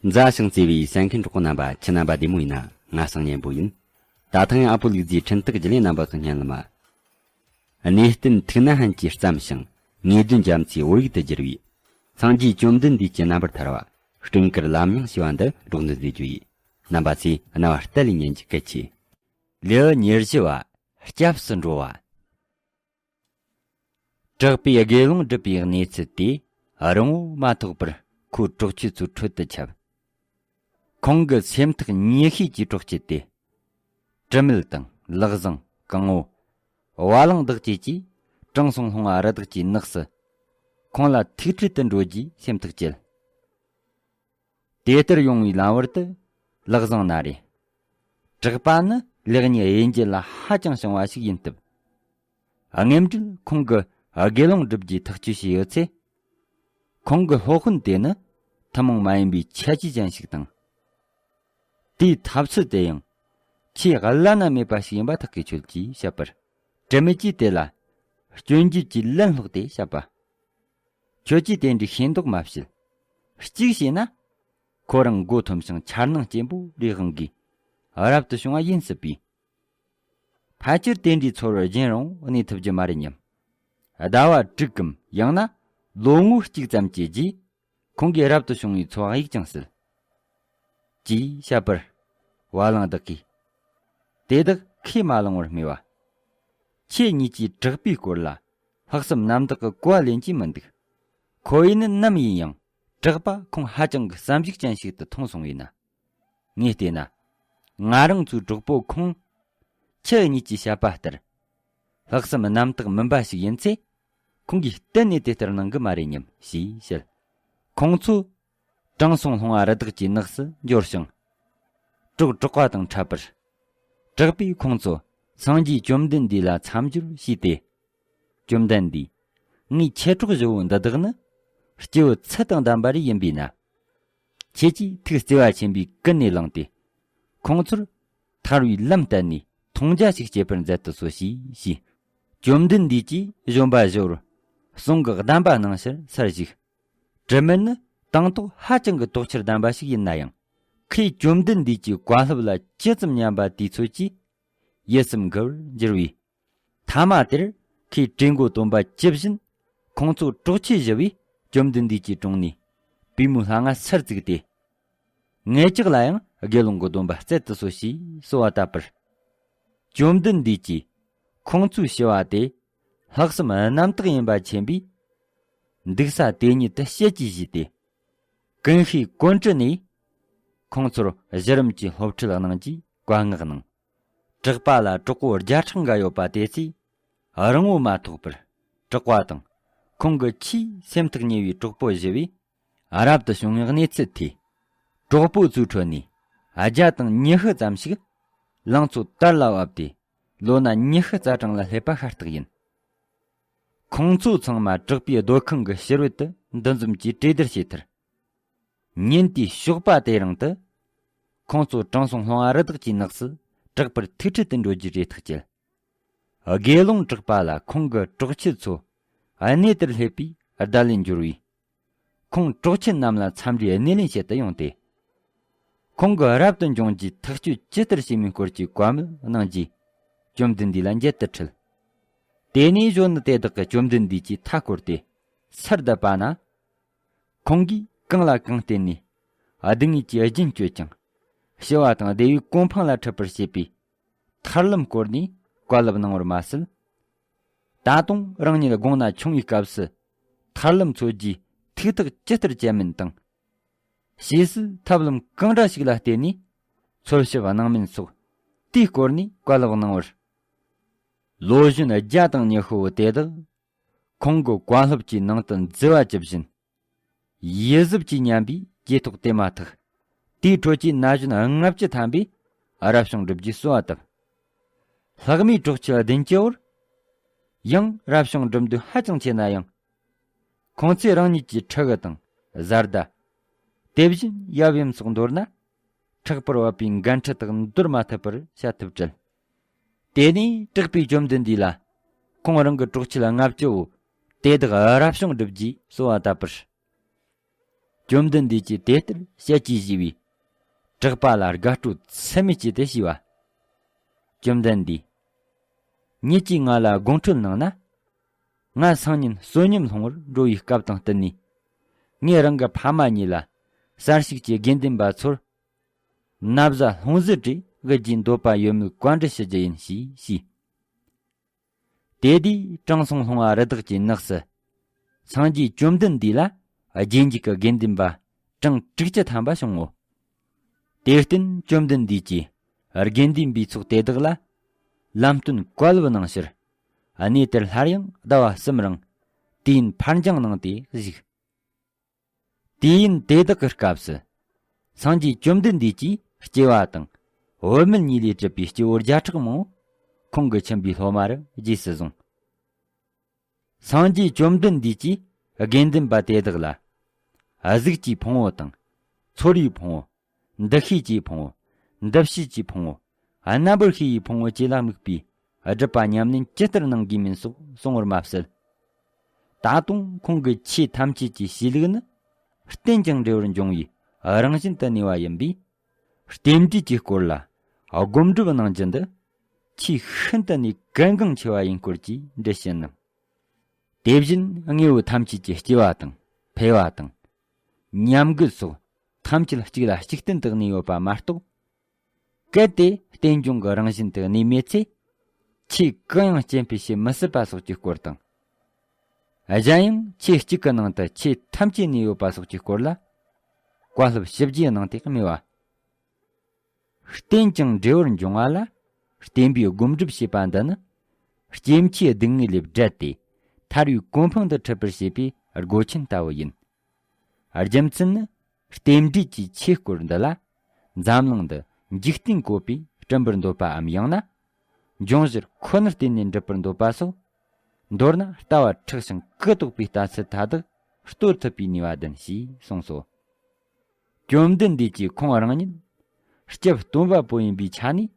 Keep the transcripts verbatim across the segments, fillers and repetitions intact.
མཛའ་ཞིང་བརྩེ་བའི་གསན་མཁན་གྲོགས་པོ་རྣམ་པ། ཁྱེད་རྣམ་པ་བདེ་མོ་ཡིན་ན། ང་སང་ཉན་པོ་ཡིན། ད་ཐེངས་ཨ་པོ་ལུག་རྫིའི་འཕྲིན་སྟེགས་བརྒྱུད་ལས་རྣམ་པ་གི་སྙན་ལམ། གནས་བརྟན་ཐུགས་ན་ཧན་གྱིས་བརྩམས་ཤིང་། ངེས་དོན་རྒྱ་མཚོའི་བོད་ཡིག་ཏུ་བསྒྱུར་བའི། སངས་རྒྱས་བཅོམ་ལྡན་འདས་ཀྱི་རྣམ་པར་ཐར་བ། སྤྲིན་དཀར་ལམ་རྙིང་ཞེས་པ་འདི་སྒྲོག་འདོན་མཛད་རྒྱུ་ཡིན། རྣམ་པ་ཚོས་རྣ་བ་གཏད་ལས་ཉན་རྒྱུ་གལ་ཆེ། ལེའུ་ཉེར་བཞི་བ། སྐྱབས་སུ་འགྲོ་བ། གྲགས་པས་དགེ་སློང་བསྒྲུབས་པའི་གནས་ཚུལ་དེ་རིང་པོ་མ་ཐོགས་པར་ཁོའི་གྲོགས་མཆེད་ཚོའི་ཁྲོད་དུ་ཁྱབ། ཁོང་གི་སེམས་ཐག་ཉེ་ཤོས་ཀྱི་གྲོགས་མཆེད་དེ། དྲི་མེད་དང་ལག་བཟང་གང་བོ། བ་ལང་བདག་བཅས་ཀྱིས་དྲང་སྲོང་ལྷུང་བ་རི་དྭགས་ཀྱི་ནགས་སུ། ཁོང་ལ་ཐུག་འཕྲད་དུ་འགྲོ་རྒྱུའི་སེམས་ཐག་བཅད། དེ་ལྟར་ཡོང་བའི་ལམ་བར་དུ་ལག་བཟང་ན་རེ། གྲགས་པ་ནི་ལེགས་ཉེས་དབྱེ་འབྱེད་ལ་ཧ་ཅང་བྱང་བ་ཞིག་ཡིན་སྟབས། དངོས་འབྲེལ་ཁོང་གི་དགེ་སློང་བསྒྲུབ་རྒྱུའི་ཐག་གཅོད་བྱས་ཡོད་ཚེ། ཁོང་གི་སློབ་དཔོན་དེ་ནི་ཐུན་མོང་མ་ཡིན་པའི་ཁྱད་ཆོས་ཅན་ཞིག་དང་། དེའི་ཐབས་ཚུལ་དེ་ཡང་ཆེས་བླ་ན་མེད་པ་ཞིག་ཡིན་པ་ཐག་གིས་ཆོད་ཅེས་བཤད་པར། དྲི་མེད་ཀྱིས་དེ་ལ་སྐྱོན་བརྗོད་ཀྱི་ལན་སློག་སྟེ་བཤད་པ། ཁྱོད་ཀྱིས་དེ་འདྲའི་ཤེས་མདོག་མ་བྱེད། གཅིག་བྱས་ན། ཁོ་རང་མགོ་འཐོམས་ཤིང་འཆར་སྣང་སྐྱེན་པོ་རེ་དབང་གིས་རབ་ཏུ་བྱུང་བ་ཡིན་སྲིད་པས། ཕལ་ཆེར་དེ་འདྲའི་ཚོར་བ་རྒྱུན་རིང་པོ་གནས་ཐུབ་རྒྱུ་མ་རེད་སྙམ། ཟླ་བ་དྲུག་གམ་ཡང་ན་ལོ་ངོ་གཅིག་ཙམ་གྱི་རྗེས། ཁོང་གིས་རབ་ཏུ་བྱུང་བའི་འཚོ་བ་གཡུག་ཀྱང་སྲིད། ཅེས་བཤད་པར། བ་ལང་བདག་གིས། དེ་དག་ཁས་མ་བླངས་པར་སྨྲས་པ། ཁྱེད་གཉིས་ཀྱིས་གྲགས་པའི་སྐོར་ལ་ལྷག་བསམ་རྣམ་དག་གི་གོ་བ་ལེན་གྱི་མི་འདུག། ཁོ་བོས་ནི་ནམ་ཡིན་ཡང་གྲགས་པ་ཁོང་ཧ་ཅང་གི་བསམ་གཞིག་ཅན་ཞིག་ཏུ་མཐོང་སོང་བས་ན། ངས་བལྟས་ན། ང་རང་ཚོའི་གྲོགས་པོ་ཁོང་། ཁྱེད་གཉིས་ཀྱིས་བཤད་པ་ལྟར། ལྷག་བསམ་རྣམ་དག་མིན་པ་ཞིག་ཡིན་ཚེ། ཁོང་གིས་གཏན་ནས་དེ་ལྟར་གནང་གི་མ་རེད་སྙམ་ཞེས་བཤད། ཁོང་ཚོ། དྲང་སྲོང་ལྷུང་བ་རི་དྭགས་ཀྱི་ནགས་སུ་འབྱོར་ཞིང་། གྲོགས་གྲགས་པ་དང་འཕྲད་པར། གྲགས་པས་ཁོང་ཚོ་སངས་རྒྱས་བཅོམ་ལྡན་འདས་ལ་མཚམས་སྦྱོར་བྱས་ཏེ། བཅོམ་ལྡན་འདས། ངའི་མཆེད་གྲོགས་བཞི་བོ་འདི་དག་ནི། སྐྱེས་བུ་ཚུལ་དང་ལྡན་པ་རིགས་ཡིན་པས་ན། ཁྱེད་ཀྱིས་ཐུགས་བརྩེ་བ་ཆེན་པོས་ཀུན་ནས་བསླངས་ཏེ། ཁོང་ཚོར་ཐར་བའི་ལམ་བསྟན་ནས་མཐོང་རྒྱ་ཞིག་སྐྱེད་པར་མཛད་དུ་གསོལ་ཞེས་ཞུས། བཅོམ་ལྡན་འདས་ཀྱིས་བཞོན་པ་བཞི་བོར་གསུང་གི་གདམས་པ་གནང་ཕྱིར་སར་བཞུགས། དྲི་མེད་ནི་དང་ཐོག་ཧ་ཅང་གི་དོགས་ཆར་ལྡན་པ་ཞིག་ཡིན་ན་ཡང་། ཁོས་བཅོམ་ལྡན་འདས་ཀྱི་བཀའ་སློབ་ལ་ཇི་ཙམ་ཉན་པ་དེའི་ཚོད་ཀྱིས་ཡིད་སེམས་འགུལ་བར་འགྱུར་བས། ཐ་མ་དེར་ཁོས་དྲི་མགོ་སྟོན་པ་ཇི་བཞིན་ཁོང་ཚོ་གྲོགས་མཆེད་བཞི་བས་བཅོམ་ལྡན་འདས་ཀྱི་དྲུང་ནས་པུས་མོའི་ལྷ་ང་སར་བཙུགས་ཏེ། ངེད་ཅག་ལ་ཡང་དགེ་སློང་གི་སྡོམ་པ་སྩལ་དུ་གསོལ་ཞེས་གསོལ་བ་བཏབ་པར། བཅོམ་ལྡན་འདས་ཀྱིས་ཁོང་ཚོའི་ཞུ་བ་དེ་ལྷག་བསམ་རྣམ་དག་ཡིན་པ་མཁྱེན་པས། འདུག་ས་དེ་ཉིད་དུ་ཞལ་གྱིས་བཞེས་ཏེ། ཀུན་ཤེས་ཀོན་ཀྲི་ནས་ཁོང་ཚོར་གཞི་རིམ་གྱི་སློབ་ཁྲིད་གནང་རྒྱུའི་བཀའ་མངགས་གནང་། གྲགས་པ་ལ་གྲོགས་པོ་བརྒྱ་ཕྲག་འགའ་ཡོད་པ་དེ་ཚོས་རིང་པོ་མ་ཐོགས་པར་གྲགས་པ་དང་ཁོང་གི་ཆེས་སེམས་ཐག་ཉེ་བའི་གྲོགས་པོ་བཞི་བས་རབ་ཏུ་བྱུང་བའི་གནས་ཚུལ་ཐོས། གྲོགས་པོ་ཚོའི་ཁྲོད་ནས་བརྒྱ་དང་ཉི་ཤུ་ཙམ་ཞིག་ལང་ཚོ་དར་ལ་བབས་ཏེ་ལོ་ན་ཉི་ཤུ་རྩ་གྲངས་ལ་སླེབས་པ་ཤ་སྟག་ཡིན། ཁོང་ཚོ་ཚང་མ་གྲགས་པའི་སྡོད་ཁང་གི་ཕྱི་རོལ་དུ་འདུ་འཛོམས་ཀྱིས་གྲོས་བསྡུར་བྱས་མཐར། ཉིན་དེའི་ཞོགས་པ་དེ་རིང་དུ། ཁོང་ཚོ་དྲང་སྲོང་ལྷུང་བ་རི་དྭགས་ཀྱི་ནགས་སུ་གྲགས་པར་ཐུག་འཕྲད་དུ་འགྲོ་རྒྱུའི་གྲོས་ཐག་བཅད། དགེ་སློང་གྲགས་པ་ལ་ཁོང་གི་གྲོགས་མཆེད་ཚོ་གནས་དེར་སླེབས་པའི་བརྡ་ལན་འབྱོར་བས། ཁོང་གྲོགས་མཆེད་རྣམས་ལ་འཚམས་འདྲིའི་སྣེ་ལེན་བྱེད་དུ་ཡོང་སྟེ། ཁོང་གིས་རབ་ཏུ་འབྱུང་རྒྱུའི་ཐག་གཅོད་ཇི་ལྟར་བྱས་མིན་སྐོར་གྱི་བཀའ་མོལ་གནང་རྗེས། བཅོམ་ལྡན་འདས་ལ་མཇལ་དུ་ཁྲིད། དེ་ནས་གཞོན་ནུ་དེ་དག་གིས་བཅོམ་ལྡན་འདས་ཀྱི་མཐའ་བསྐོར་ཏེ་སར་བསྡད་པ་ན། ཁོང་གིས་གང་ལ་གང་བརྟེན་ནས་སྡུག་བསྔལ་གྱི་རྒྱུན་གཅོད་ཅིང་། ཞི་བ་དང་བདེ་བའི་གོ་འཕང་ལ་ཁྲིད་པར་བྱེད་པའི་ཐར་ལམ་སྐོར་ནས་བཀའ་སློབ་གནང་བར་མ་ཟད། ད་དུང་རང་ཉིད་དགུང་ན་ཆུང་བའི་སྐབས་སུ་ཐར་ལམ་འཚོལ་རྒྱུའི་ཐུགས་ཐག་ཇི་ལྟར་བཅད་མིན་དང་། ཕྱིས་སུ་ཐབས་ལམ་གང་འདྲ་ཞིག་ལ་བརྟེན་ནས་འཚོལ་ཞིབ་གནང་མིན་སོགས་དེའི་སྐོར་ནས་བཀའ་སློབ་གནང་བར། ལོ་གཞོན་བརྒྱ་དང་ཉི་ཤུ་བོ་དེ་དག་ཁོང་གི་བཀའ་སློབ་ཀྱི་ནང་དུ་འཛུལ་བ་ཇི་བཞིན། ཡིད་གཟབ་ཀྱིས་ཉན་པས་རྗེས་ཐོག་དེ་མ་ཐག་དེའི་ཁྲོད་ཀྱི་ན་གཞོན་ལྔ་བཅུ་ཐམ་པས་རབ་བྱུང་བསྒྲུབ་རྒྱུའི་གསོལ་བ་བཏབ། ལྷག་མའི་གྲོགས་མཆེད་བདུན་ཅུ་བོར། ཡང་རབ་བྱུང་བསྒྲུབ་འདོད་ཧ་ཅང་ཆེ་ན་ཡང་། ཁོང་ཚོས་རང་ཉིད་ཀྱི་ཕྲུ་གུ་དང་བཟའ་ཟླ། དེ་བཞིན་ཡབ་ཡུམ་སོགས་མདོར་ན། ཕྲག་པར་བབས་པའི་འགན་འཁྲི་དག་འདོར་མ་ཐུབ་པར་བྱ་ཐབས་བྲལ། དེ་ནས་གྲགས་པས་བཅོམ་ལྡན་འདས་ལ། ཁོང་རང་གི་གྲོགས་མཆེད་ལྔ་བཅུ་བོ་དེ་དག་རབ་བྱུང་བསྒྲུབ་རྒྱུའི་གསོལ་བ་བཏབ་པར། བཅོམ་ལྡན་འདས་ཀྱིས་དེ་ལྟར་བཤད་ཀྱིས་ཞུས་པས། གྲགས་པ་ལ་དགའ་སྤྲོ་ཚད་མེད་སྐྱེས་ཏེ་ཞུས་པ། བཅོམ་ལྡན་འདས། ཉིད་ཀྱིས་ང་ལ་དགོངས་ཁྲོལ་གནང་ན། ང་སང་ཉིན་བསོད་སྙོམས་སློང་བར་འགྲོ་བའི་སྐབས་དང་བསྟུན་ནས། ངས་རང་གི་ཕ་མ་གཉིས་ལ་གསར་ཞུགས་ཀྱི་དགེ་འདུན་པ་ཚོར། ན་བཟའ་ལྷུང་བཟེད་བྲིས་དབུལ་རྒྱུའི་འདོད་པ་ཡོད་མེད་བཀའ་འདྲི་ཞུ་རྒྱུ་ཡིན་ཞེས་ཞུས། དེ་དུས་དྲང་སྲོང་ལྷུང་བ་རི་དྭགས་ཀྱིས་ནགས་སུ། སངས་རྒྱས་བཅོམ་ལྡན་འདས་ལ་རྗེས་འཇུག་གི་དགེ་འདུན་པ་གྲངས་དྲུག་ཅུ་ཐམ་པ་བྱུང་ངོ་། དེར་བརྟེན་བཅོམ་ལྡན་འདས་ཀྱིས་དགེ་འདུན་པའི་ཚོགས་དེ་དག་ལ་ལམ་སྟོན་བཀའ་སློབ་གནང་ཕྱིར། གནས་དེར་སླར་ཡང་ཟླ་བ་གསུམ་རིང་དུས་ཡུན་ཕར་འགྱངས་གནང་སྟེ་བཞུགས། དུས་ཡུན་དེ་དག་གི་སྐབས་སུ། སངས་རྒྱས་བཅོམ་ལྡན་འདས་ཀྱིས་སྐྱེ་བ་དང་། བུད་མེད་གཉིས་ལས་གྲུབ་པའི་སྐྱེ་བོ་བརྒྱ་ཕྲག་མང་པོ་ཁོང་གི་ཁྱིམ་པའི་སློབ་མར་རྗེས་སུ་བཟུང་། སངས་རྒྱས་བཅོམ་ལྡན་འདས་ཀྱིས་དགེ་འདུན་པ་དེ་དག་ལ། གཟུགས་ཀྱི་ཕུང་པོ་དང་། ཚོར་བའི་ཕུང་པོ། འདུ་ཤེས་ཀྱི་ཕུང་པོ། འདུ་བྱེད་ཀྱི་ཕུང་པོ། རྣམ་པར་ཤེས་པའི་ཕུང་པོ་བཅས་ལ་དམིགས་པའི་སྒྲུབ་པ་ཉམས་ལེན་ཇི་ལྟར་གནང་དགོས་མིན་སོགས་གསུང་བར་མ་ཟད། ད་དུང་ཁོང་གི་ཆོས་ཐམས་ཅད་ཀྱི་གཤིས་ལུགས་ནི། བརྟེན་ཅིང་འབྲེལ་བར་འབྱུང་བའི་རང་བཞིན་དུ་གནས་པ་ཡིན་པས། རྟེན་འབྲེལ་གྱི་སྐོར་ལ་སྒོམ་སྒྲུབ་གནང་རྒྱུ་འདི། ཆེས་ཤིན་ཏུ་ནས་གལ་འགངས་ཆེ་བ་ཡིན་སྐོར་གྱི་འགྲེལ་བཤད་གནང་། དེ་བཞིན་དངོས་པོ་ཐམས་ཅད་ཀྱི་སྐྱེ་བ་དང་འཕེལ་བ་དང་། ཉམས་རྒུད་སོགས་ཐམས་ཅད་གཅིག་ལ་གཅིག་བརྟེན་དུ་གནས་ཡོད་པ་མ་གཏོགས། གལ་ཏེ་རྟེན་འབྱུང་གི་རང་བཞིན་དུ་གནས་མེད་ཚེ། ཆོས་གང་ཡང་སྐྱེ་འཕེལ་བྱེད་མི་སྲིད་པ་སོགས་ཀྱི་སྐོར་དང་། གཞན་ཡང་ཆོས་གཅིག་གི་ནང་དུ་ཆོས་ཐམས་ཅད་གནས་ཡོད་པ་སོགས་ཀྱི་སྐོར་ལ། བཀའ་སློབ་ཞིབ་རྒྱས་གནང་སྟེ་སྨྲས་པ། རྟེན་ཅིང་འབྲེལ་བར་འབྱུང་བ་ལ། བརྟེན་པའི་སྒོམ་སྒྲུབ་བྱེད་པ་འདི་ནི། སྐྱེ་འཆིའི་སྡུག་བསྔལ་ལས་བསྒྲལ་ཏེ། ཐར་བའི་གོ་འཕང་དུ་ཁྲིད་པར་བྱེད་པའི་སྒོ་ཆེན་ལྟ་བུ་ཡིན། རྒྱུ་མཚན་ནི། རྟེན་འབྲེལ་གྱི་ཆོས་སྐོར་འདི་ལ། འཛམ་གླིང་འདི་འཇིག་རྟེན་བཀོད་པས་བསྐྲུན་པར་འདོད་པའམ། ཡང་ན། འབྱུང་བཞིར་ཁོ་ནར་བརྟེན་ནས་འགྲུབ་པར་འདོད་པ་སོགས། མདོར་ན་ལྟ་བ་མཁྲེགས་ཤིང་གུ་དོག་པའི་ལྟ་ཚུལ་མཐའ་དག་སྟོར་ཐུབ་པའི་ནུས་པ་ལྡན་ཞེས་གསུངས་སོ། བཅོམ་ལྡན་འདས་ཀྱིས་ཁོང་རང་ཉིད་སྐྱབས་སྟོན་པ་པོ་ཡིན་པའི་ཆ་ནས།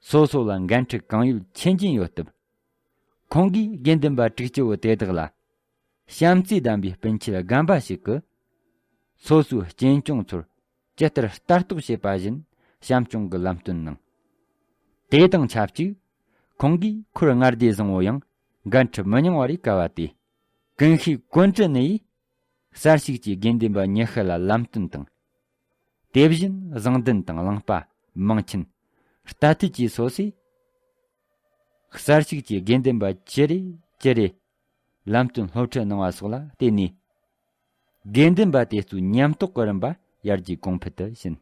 སོ་སོ་ལ་འགན་འཁྲི་གང་ཡོད་མཁྱེན་གྱིན་ཡོད་སྟབས། ཁོང་གིས་དགེ་འདུན་པ་དྲུག་ཅུ་བོ་དེ་དག་ལ། བྱམས་བརྩེ་ལྡན་པའི་སྤུན་མཆེད་རྒན་པ་ཞིག་གིས། སོ་སོའི་གཅེན་གཅུང་ཚོར་ཇི་ལྟར་ལྟ་རྟོག་བྱེད་པ་བཞིན་བྱམས་སྐྱོང་གི་ལམ་སྟོན་གནང་། དེ་དང་ཆབས་ཅིག། ཁོང་གིས་འཁོར་ལྔ་སྡེ་བཟང་བོ་ཡང་འགན་འཁྲི་མི་ཉུང་བ་རེ་བཀལ་བ་སྟེ། ཀུན་ཤེས་ཀོན་ཀྲི་ནི་ཡིས། གསར་ཞུགས་ཀྱི་དགེ་འདུན་པ་ཉི་ཤུ་ལ་ལམ་སྟོན་དང་། དེ་བཞིན་བཟང་ལྡན་དང་གླིང་པ་མང་ཆེན། རྟ་ཐུལ་བཅས་སོ་སོས། གསར་ཞུགས་ཀྱི་དགེ་འདུན་པ་ཅི་རེ་ཅི་རེ་ལམ་སྟོན་སློབ་ཁྲིད་གནང་བ་སོགས་ལ་བརྟེན་ནས། དགེ་འདུན་པ་དེ་ཚོའི་ཉམས་རྟོགས་ཀྱི་རིམ་པ་ཡར་རྒྱས་གོང་འཕེལ་དུ་ཕྱིན།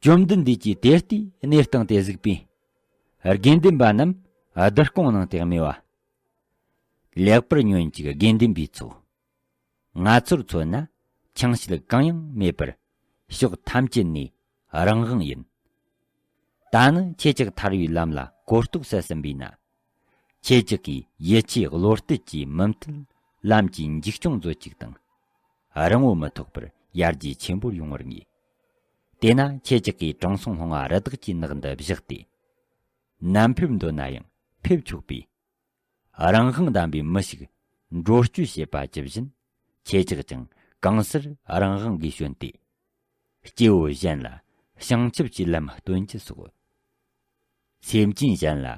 བཅོམ་ལྡན་འདས་ཀྱིས་དེ་ལྟའི་གནས་སྟངས་དེ་གཟིགས་པས། དགེ་འདུན་པ་རྣམས་བསྡུ་སྐོང་གནང་སྟེ་སྨྲས་པ། ལེགས་པར་ཉོན་ཅིག་དགེ་འདུན་པའི་ཚོགས། ང་ཚོར་མཚོན་ན་ཆང་བཤད་གང་ཡང་མེད་པར་ཕྱོགས་ཐམས་ཅད་ནས་རང་དབང་ཡིན། ད་ནི་ཁྱེད་ཅག་ཐར་བའི་ལམ་ལ་གོ་རྟོགས་སད་ཟིན་པས་ན། ཁྱེད་ཅག་གིས་ཡིད་ཆེས་བློ་གཏད་ཀྱིས་མུ་མཐུད་ལམ་གྱི་འཇིགས་སྐྱོང་མཛོད་ཅིག་དང་། རིང་བོ་མི་ཐོགས་པར་ཡར་རྒྱས་ཆེན་པོར་ཡོང་བར་ངེས། དེས་ན་ཁྱེད་ཅག་གིས་དྲང་སྲོང་ལྷུང་བ་རི་དྭགས་ཀྱི་ནགས་འདི་བཞག་སྟེ། ནམ་ཕེབས་འདོད་ན་ཡང་ཕེབས་ཆོག་པས། རང་དབང་ལྡན་པའི་མི་ཞིག་འགྲོ་སྐྱོད་བྱེད་པ་ཇི་བཞིན། ཁྱེད་ཅག་ཀྱང་གང་སར་རང་དབང་གིས་བྱོན་ཏེ། སྐྱེ་བོ་གཞན་ལ་བྱང་ཆུབ་ཀྱི་ལམ་སྟོན་རྒྱུ་སོགས། སེམས་ཅན་གཞན་ལ་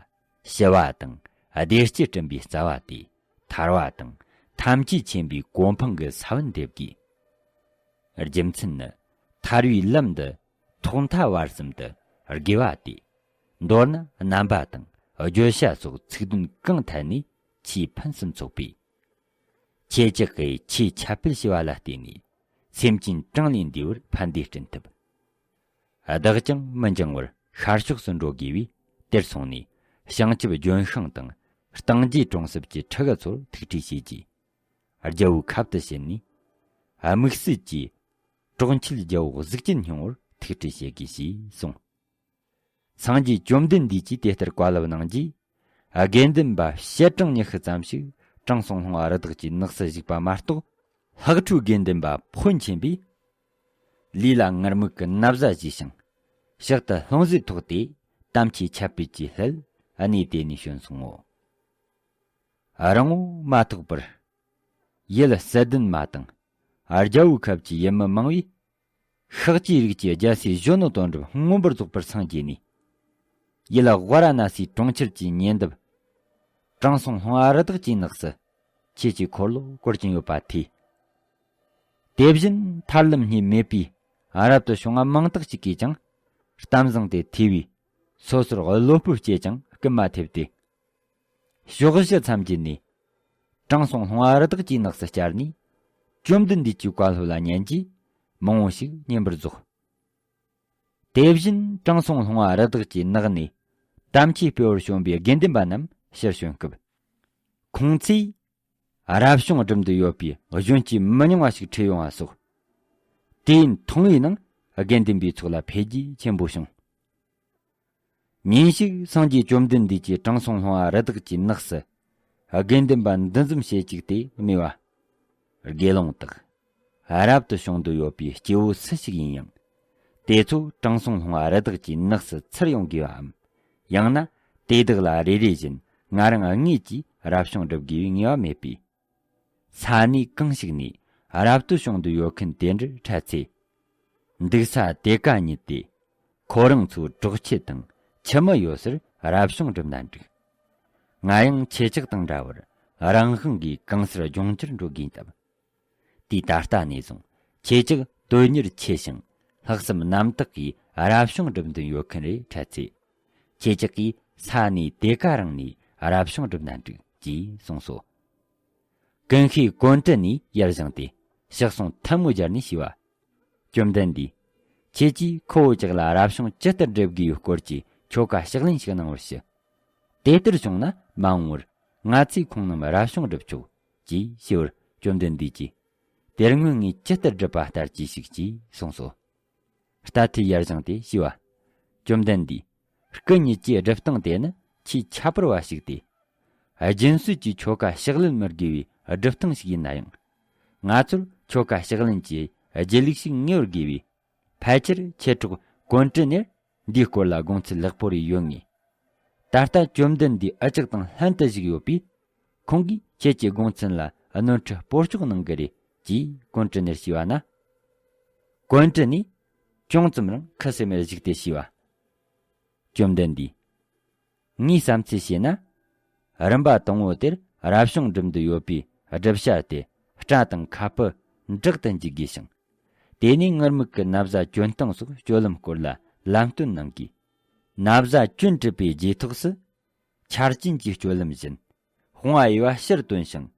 ཞི་བ་དང་བདེ་སྐྱིད་བསྐྲུན་པའི་རྩ་བ་སྟེ། ཐར་བ་དང་ཐམས་ཅད་མཁྱེན་པའི་གོ་འཕང་གི་ས་བོན་འདེབས་དགོས། རྒྱུ་མཚན་ནི། ཐར་བའི་ལམ་འདི་ཐོག་མཐའ་བར་གསུམ་དུ་དགེ་བ་སྟེ། མདོར་ན་རྣམ་པ་དང་བརྗོད་བྱ་སོགས་ཚིག་དོན་གང་ཐད་ནས་ཆེས་ཕུན་སུམ་ཚོགས་པས། ཁྱེད་ཅག་གིས་ཆེས་ཁྱབ་སྤེལ་བྱས་པ་ལ་བརྟེན་ནས་སེམས་ཅན་གྲངས་ལས་འདས་པར་ཕན་བདེ་བསྐྲུན་ཐུབ། བདག་ཀྱང་མི་འགྱང་བར་ཤར་ཕྱོགས་སུ་འགྲོ་དགོས་པས། དེར་སོང་ནས་བྱང་ཆུབ་ལྗོན་ཤིང་དང་། སྟེང་རྒྱས་གྲོང་གསེབ་ཀྱི་ཕྲུ་གུ་ཚོར་ཐུགས་ཁྲིད་བྱས་རྗེས། རྒྱལ་པོའི་ཁབ་ཏུ་ཕྱིན་ནས། དམིགས་བསལ་གྱིས་གྲོགས་མཆེད་རྒྱལ་པོ་གཟུགས་ཅན་སྙིང་པོར་ཐུགས་ཁྲིད་བྱེད་དགོས་ཞེས་གསུངས། སངས་རྒྱས་བཅོམ་ལྡན་འདས་ཀྱིས་དེ་ལྟར་བཀའ་སློབ་གནང་རྗེས། དགེ་འདུན་པ་ཞལ་གྲངས་ཉི་ཤུ་ཙམ་ཞིག་དྲང་སྲོང་ལྷུང་བ་རི་དྭགས་ཀྱི་ནགས་སུ་བཞུགས་པ་མ་གཏོགས། ལྷག་ཁྲོས་དགེ་འདུན་པ་ཕོན་ཆེན་པོས། ལུས་ལ་ངུར་སྨྲིག་གི་ན་བཟའ་བཞེས་ཤིང་། ཕྱག་ཏུ་ལྷུང་བཟེད་ཐོགས་ཏེ། དམ་ཆོས་ཁྱབ་སྤེལ་གྱི་སླད་གནས་དེ་ནས་བྱོན་སོང་ངོ་། རིང་པོ་མ་ཐོགས་པར། ཡུལ་བསད་ལྡན་མ་དང་ རྒྱལ་པོའི་ཁབ་ཀྱི་ཡུལ་མི་མང་བས། ཤཱཀྱའི་རིགས་ཀྱི་རྒྱལ་སྲས་གཞོན་ནུ་དོན་གྲུབ་མངོན་པར་རྫོགས་པར་སངས་རྒྱས་ནས། ཡུལ་ཝཱ་ར་ཎ་སིའི་གྲོང་ཁྱེར་གྱི་ཉེ་འདབས། དྲང་སྲོང་ལྷུང་བ་རི་དྭགས་ཀྱི་ནགས་སུ། ཆོས་ཀྱི་འཁོར་ལོ་བསྐོར་གྱིན་ཡོད་པ་ཐོས། དེ་བཞིན་ཐར་ལམ་སྙེག་མེད་པའི་རབ་ཏུ་བྱུང་བ་མང་དག་ཅིག་གིས་ཀྱང་གཏམ་བཟང་དེ་ཐོས་པས། སོ་སོར་བློ་སྤོབས་སྐྱེས་ཀྱང་སྐུལ་མ་ཐེབས་ཏེ། ཕྱོགས་བཞི་མཚམས་བརྒྱད་ནས་དྲང་སྲོང་ལྷུང་བ་རི་དྭགས་ཀྱི་ནགས་སུ་བཅར་ནས། བཅོམ་ལྡན་འདས་ཀྱི་བཀའ་སློབ་ལ་ཉན་རྗེས་མང་བོ་ཞིག་ཉན་པར་རྫོགས། དེ་བཞིན་དྲང་སྲོང་ལྷུང་བ་རི་དྭགས་ཀྱི་ནགས་ནས་དམ་ཆོས་སྤེལ་བར་བྱོན་པའི་དགེ་འདུན་པ་རྣམས་ཕྱིར་བྱོན་སྐབས། ཁོང་ཚོས་རབ་བྱུང་སྒྲུབ་འདོད་ཡོད་པའི་གཞོན་སྐྱེས་མི་ཉུང་བ་ཞིག་ཁྲིད་ཡོང་བ་སོགས། དུས་ཡུན་ཐུང་བའི་ནང་དགེ་འདུན་པའི་ཚོགས་ལ་འཕེལ་རྒྱས་ཆེན་པོ་བྱུང་། ཉིན་ཞིག་སངས་རྒྱས་བཅོམ་ལྡན་འདས་ཀྱིས་དྲང་སྲོང་ལྷུང་བ་རི་དྭགས་ཀྱི་ནགས་སུ་དགེ་འདུན་པ་འདུ་འཛོམས་བྱེད་ཅིག་སྟེ་སྨྲས་པ། དགེ་སློང་དག། རབ་ཏུ་བྱུང་འདོད་ཡོད་པའི་སྐྱེ་བོ་སུ་ཞིག་ཡིན་ཡང་། དེ་ཚོ་དྲང་སྲོང་ལྷུང་བ་རི་དྭགས་ཀྱི་ནགས་སུ་ཚུར་ཡོང་དགོས་པའམ། ཡང་ན་དེ་དག་ལ་རེ་རེ་བཞིན་ང་རང་དངོས་ཀྱིས་རབ་བྱུང་སྒྲུབ་དགོས་པའི་ངེས་པ་མེད་པས། ས་གནས་གང་ཞིག་ནས་རབ་ཏུ་བྱུང་འདོད་ཡོད་མཁན་དེ་འདྲར་འཕྲད་ཚེ། འདུག་ས་དེ་ག་ཉིད་དེ། ཁོ་རང་ཚོའི་གྲོགས་ཁྱི་དང་ཁྱིམ་མི་ཡོད་སར་རབ་བྱུང་སྒྲུབ་ན་འགྲིག། ང་ཡང་ཁྱེད་ཅག་དང་འདྲ་བར་རང་དབང་གིས་གང་སར་ལྗོངས་རྒྱུར་འགྲོ་དགོས་སྟབས། དུས་ད་ལྟ་ནས་བཟུང་ཁྱེད་ཅག་དོན་གཉེར་ཆེ་ཞིང་ལྷག་བསམ་རྣམ་དག་གིས་རབ་བྱུང་སྒྲུབ་འདུན་ཡོད་མཁན་རེ་འཕྲད་ཚེ། ཁྱེད་ཅག་གིས་ས་གནས་དེ་ག་རང་ནས་རབ་བྱུང་སྒྲུབ་ན་འགྲིག་ཅེས་གསུངས་སོ། ཀུན་ཤེས་ཀོན་ཏྲི་ནས་ཡར་བཞེངས་ཏེ་ཕྱག་ཟུང་ཐལ་མོ་སྦྱར་ནས་ཞུས་པ། བཅོམ་ལྡན་འདས། ཁྱེད་ཀྱིས་ཁོ་བོ་ཅག་ལ་རབ་བྱུང་ཇི་ལྟར་སྒྲུབ་དགོས་ཡོད་སྐོར་གྱི་ཆོ་ག་ཕྱག་ལེན་ཞིག་གནང་བར་ཞུ། དེ་ལྟར་བྱུང་ན་མ་འོངས་པར་ང་ཚོས་ཁོང་རྣམས་རབ་བྱུང་སྒྲུབ་ཆོག་ཅེས་ཞུས་པར་བཅོམ་ལྡན་འདས་ཀྱིས། དེ་སྔོན་ངས་ཇི་ལྟར་བསྒྲུབས་པ་ལྟར་གྱིས་ཤིག་ཅེས་གསུངས་སོ། རྟ་ཐོས་ཡར་བཞེངས་ཏེ་ཞུས་པ། བཅོམ་ལྡན་འདས། སྐུ་ཉིད་ཀྱི་སྒྲུབ་སྟངས་དེ་ནི་ཆེས་ཁྱད་པར་བ་ཞིག་སྟེ། རྒྱུན་སྲོལ་གྱི་ཆོ་ག་ཕྱག་ལེན་མི་དགོས་པའི་སྒྲུབ་སྟངས་ཤིག་ཡིན་ན་ཡང་། ང་ཚོར་ཆོ་ག་ཕྱག་ལེན་གྱི་སྒྱིད་ལུག་ཞིག་ངེས་པར་དགོས་པས། ཕལ་ཆེར་ཁྱེད་གྲོགས་ཀོན་ཀྲི་ནེར་འདིའི་སྐོར་ལ་དགོངས་ཚུལ་ལེགས་པོ་རེ་ཡོད་ངེས། ད་ལྟ་བཅོམ་ལྡན་འདས་འུ་ཅག་དང་ལྷན་དུ་བཞུགས་ཡོད་པས། ཁོང་གིས་ཁྱེད་ཀྱི་དགོངས་ཚུལ་ལ་ནོར་འཁྲུལ་སྤོ་སྐྱོག་གནང་གི་རེད་ཅེས་ཀོན་ཀྲི་ནེར་ཞུས་པ་ན། ཀོན་ཀྲི་ནེ་ཅུང་ཙམ་རང་ཁུ་སིམ་མེར་བཞུགས་ཏེ་ཞུས་པ། བཅོམ་ལྡན་འདས། ངས་བསམ་ཚུལ་བྱས་ན། རིམ་པ་དང་པོ་དེར་རབ་བྱུང་སྒྲུབ་འདོད་ཡོད་པའི་བསྒྲུབ་བྱ་དེ་སྐྲ་དང་ཁ་སྤུ་འབྲེག་ཏུ་འཇུག་དགོས་ཤིང་། དེ་ནས་ངུར་སྨྲིག་གི་ན་བཟའ་གྱོན་སྟངས་སོགས་སྤྱོད་ལམ་སྐོར་ལ་ལམ་སྟོན་གནང་དགོས། ན་བཟའ་གྱོན་གྲུབ་པའི་རྗེས་ཐོག་སུ། ཆ་རྐྱེན་གྱི་སྤྱོད་ལམ་བཞིན། དཔུང་བ་གཡས་པ་ཕྱིར་བཏོན་ཞིང་།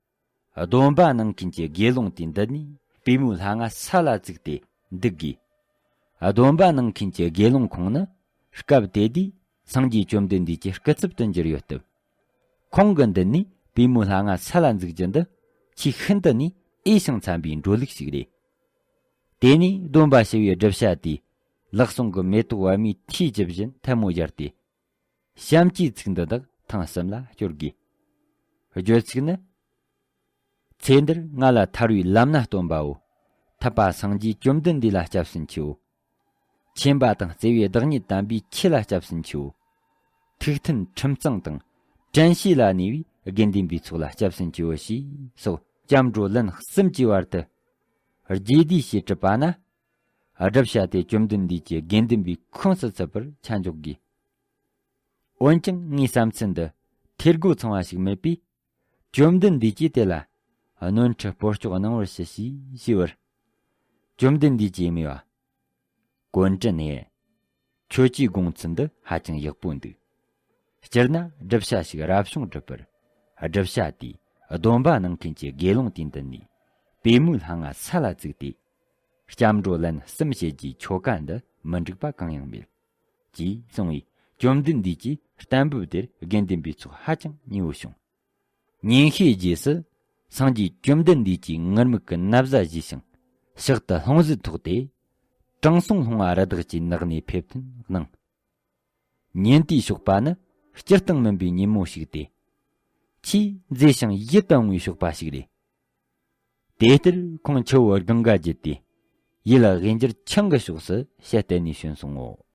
སྡོམ་པ་གནང་མཁན་གྱི་དགེ་སློང་དེའི་མདུན་ནས་པུས་མོའི་ལྷ་ང་ས་ལ་བཙུགས་ཏེ་འདུག་དགོས། སྡོམ་པ་གནང་མཁན་གྱི་དགེ་སློང་ཁོང་ནི་སྐབས་དེ་དུས་སངས་རྒྱས་བཅོམ་ལྡན་འདས་ཀྱི་སྐུ་ཚབ་ཏུ་གྱུར་ཡོད་སྟབས། ཁོང་གི་མདུན་ནས་པུས་མོའི་ལྷ་ང་ས་ལ་འཛུགས་རྒྱུ་འདི་ཆེས་ཤིན་ཏུ་ནས་འོས་ཤིང་འཚམ་པའི་འགྲོ་ལུགས་ཤིག་རེད། དེ་ནས་སྡོམ་པ་ཞུ་བའི་བསྒྲུབ་བྱ་དེས་ལག་ཟུང་གི་མེ་ཏོག་པད་མའི་ཐོས་ཀྱི་བཞིན་ཐལ་མོ་སྦྱར་ཏེ། བྱམས་ཀྱི་ཚིག་འདི་དག་ཐེངས་གསུམ་ལ་སྐྱོར་དགོས། བརྗོད་ཚིག་ནི། ཚེ་འདིར་ང་ལ་ཐར་བའི་ལམ་སྣ་སྟོན་པའོ། ཐུབ་པ་སངས་རྒྱས་བཅོམ་ལྡན་འདས་ལ་སྐྱབས་སུ་མཆིའོ། མཁྱེན་པ་དང་བརྩེ་བའི་བདག་ཉིད་དམ་པའི་ཆོས་ལ་སྐྱབས་སུ་མཆིའོ། ཐུགས་མཐུན་ཁྲིམས་གཙང་དང་དྲན་ཤེས་ལ་གནས་པའི་དགེ་འདུན་པའི་ཚོགས་ལ་སྐྱབས་སུ་མཆིའོ་ཞེས་སོགས་སྐྱབས་འགྲོ་ལན་གསུམ་གྱི་བར་དུ་རྒྱས་བསྡུས་ཞེས་གྲུབ་པ་ན། བསྒྲུབ་བྱ་དེ་བཅོམ་ལྡན་འདས་ཀྱི་དགེ་འདུན་པའི་ཁོངས་སུ་ཚུད་པར་ཆ་འཇོག་དགོས། འོན་ཀྱང་ངའི་བསམ་ཚུལ་འདི་འཐད་སྒོ་ཚང་བ་ཞིག་མེད་པས། བཅོམ་ལྡན་འདས་ཀྱིས་དེ་ལ་ནོར་འཁྲུལ་སྤོ་སྐྱོག་གནང་བར་ཞུ་ཞེས་ཞུས་པར། བཅོམ་ལྡན་འདས་ཀྱིས་སྨྲས་པ། ཀོན་ཀྲི་ནེ། ཁྱོད་ཀྱི་དགོངས་ཚུལ་འདི་ཧ་ཅང་ཡག་པོ་འདུག། སྤྱིར་ན་བསྒྲུབ་བྱ་ཞིག་རབ་བྱུང་སྒྲུབ་པར། བསྒྲུབ་བྱ་དེས་སྡོམ་པ་གནང་མཁན་གྱི་དགེ་སློང་དེའི་མདུན་ནས་པུས་མོའི་ལྷ་ང་ས་ལ་བཙུགས་ཏེ། སྐྱབས་འགྲོ་ལན་གསུམ་བྱེད་རྒྱུའི་ཆོ་ག་འདི་མི་འགྲིག་པ་གང་ཡང་མེད། ཅེས་གསུངས་པས་བཅོམ་ལྡན་འདས་ཀྱིས་གཏན་འབེབས་དེར་དགེ་འདུན་པའི་ཚོགས་ཧ་ཅང་མཉེས་པོ་བྱུང་། ཉིན་ཤས་རྗེས་སུ་སངས་རྒྱས་བཅོམ་ལྡན་འདས་ཀྱིས་ངུར་སྨྲིག་གི་ན་བཟའ་བཞེས་ཤིང་ཕྱག་ཏུ་ལྷུང་བཟེད་ཐོགས་ཏེ། དྲང་སྲོང་ལྷུང་བ་རི་དྭགས་ཀྱི་ནགས་ནས་ཕེབས་ཐོན་གནང་། ཉིན་དེའི་ཞོགས་པ་ནི་སྤྱིར་བཏང་མིན་པའི་ཉིན་མོ་ཞིག་སྟེ། ཆེས་མཛེས་ཤིང་ཡིད་དུ་འོང་བའི་ཞོགས་པ་ཞིག་རེད། དེ་ལྟར་ཁོང་ཆུ་བོ་གངྒཱ་བརྒྱུད་དེ། ཡུལ་དབེན་སྒྱུར་ཆང་གི་ཕྱོགས་སུ་ཞལ་གཏད་ནས་བྱོན་སོང་ངོ་